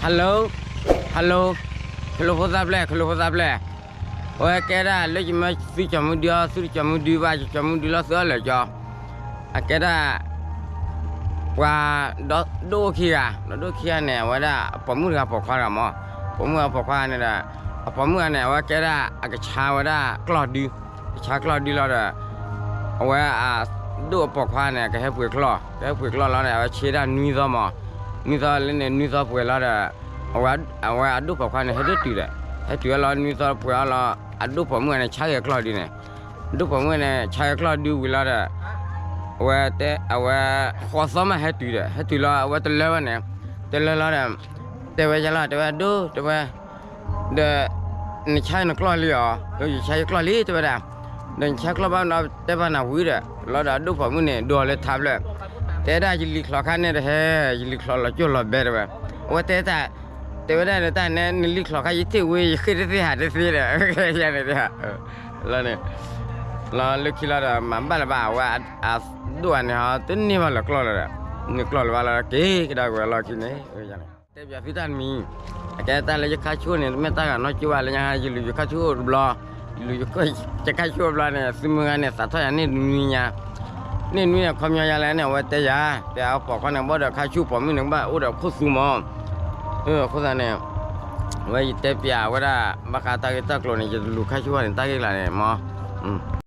hello hello ခလိဖိသၣ်ဖျဲၣ် ခလိဖိသၣ်ဖျဲၣ်, အဝဲကဲဒၣ်လၢယမ့ၢ်သုကၠီမုၢ်ဒုအီၤ သုတကၠီမုၢ်ဒုဘၣ် ယကၠီမုၢ်ဒုလီၤသုအီၤလၢာ်ကၠီ, အကဲဒၣ် ပှၤဒီဒိၣ်ခံဂၤ ဒီဒိၣ်ခံဂၤန့ၣ် အဝဲဒၣ်အပိာ်မုၣ်တဂၤပိာ်ခွါတဂၤမး, ပိာ်မုၣ်အပိာ်ခွါန့ၣ်ဒီး အပိာ်မုၣ်ဂၤန့ၣ် အဝဲကဲဒၣ်အကဆါဝဲဒၣ်ကျီၢ်ဒု, ကဆါကျီၢ်ဒုလီၤဒီး အဝဲအဒိၣ်အပိာ်ခွါန့ၣ် ကဟဲပှ့ၤကျီၢ် ကဟဲပှ့ၤကျီၢ်လီၤန့ၣ် အဝဲဆ့ဒၣ်နွံသီမး, နွံသီလၢန့ၣ် နွံသီပှဲၤလီၤဒီး အဝဲအဒိၣ်ပိာ်ခွါန့ၣ် ဟဲဒိၣ်တုၤဒီး ဟဲတုၤအလီၤ နွံသီပှဲၤအီၤလီၤ အဒိၣ်ပိာ်မုၣ်ဂၤန့ၣ် ဆါဂဲၤကျီၢ်ဒုန့ၣ်, အဒိၣ်ပိာ်မုၣ်ဂၤန့ၣ် ဆါဂဲၤကျီၢ်ဒုဝံၤလီၤဒီး အဝဲတဲ အဝဲ ဃိးသီမးဟဲတုၤဒီး ဟဲတုၤလီၤ အဝဲတလၢဝဲန့ၣ်, တလၢလီၤဒီး တဲဝဲယၤလီၤ တဲဝဲဒိၣ် တဲဝဲ ဒီး နဆါနကျီၢ်လံဧါ, ယဆါယကျီၢ်လံ တဲဝဲဒၣ်, ဒီးနဆါကျီၢ်ဘၣ်ဒီး တဲဘၣ်နၤဝံၤဒီး လီၤဒီးအဒိၣ်ပိာ်မုၣ်န့ၣ် ဒိးလၢထါဖျၢၣ်, တဲဒၣ်ယလံၤချီၣ်ခါန့ၣ်တဟဲ, ယလံၤချီၣ်လီၤကၠိၣ်လီၤဘဲတဲဝဲ, အဝဲတဲတၢ် တဲဝဲဒၣ်န့ၣ်တၢ်န့ၣ် နလံၤချီၣ်ခါယထံၣ်ဝံၤ ယဃ့ၢ်တသ့ဟးတသ့ဒီး ယၤန့ၣ် လီၤန့ၣ် လီၤလၢခံလီၤဒီး မၤဘၣ်လၢၤဘၣ် အဝဲအဒိၣ်အန့ၣ်ဟီ တန့ၢ်ဘၣ်လၢၤကျီၢ်လၢၤဒီး န့ၢ်ကျီၢ်လၢၤဘၣ်လီၤဒီး က့ၤကဒါကွံာ်လီၢ်ခံန့ၣ် ယၤန့ၣ် တဲပၠးသုတၢ်တမံၤ, အကဲတၢ်လၢယခါဆူၣ်န့ၣ် တမ့ၢ်တၢ်ဂၤနီၢ်ကၠိဘၣ်လၢညါ ယလူၤယခါဆူၣ်အိၣ်တဘျီ, ယလူၤယခါဆူၣ်အိၣ်တဘျီန့ၣ် သုမုၢ်ဂၤန့ၣ် သးထီၣ်ယၤန့ၣ်နွံညါ, န့ၢ်နွံန့ၣ် ခီပညီယၤလဲၣ်န့ၣ် အဝဲတဲယၤ, တဲအပိာ်ခွါန့ၣ် ဘၣ်ဒီးခါဆူၣ်ပိာ်မုၣ်န့ၣ် ကဘၣ်အိၣ်ဒီးခိၣ်သူမး, အဃိသတးန့ၣ် အဝဲယတဲပၠးဝဲဒၣ် ဘၣ်ဃးတၢ်ဂ့ၢ်တၢ်ကျိၤန့ၣ် ယတလူၤခါဆူၣ်ဘၣ်န့ၣ် တၢ်ဂ့ၢ်ကျါန့ၣ်မး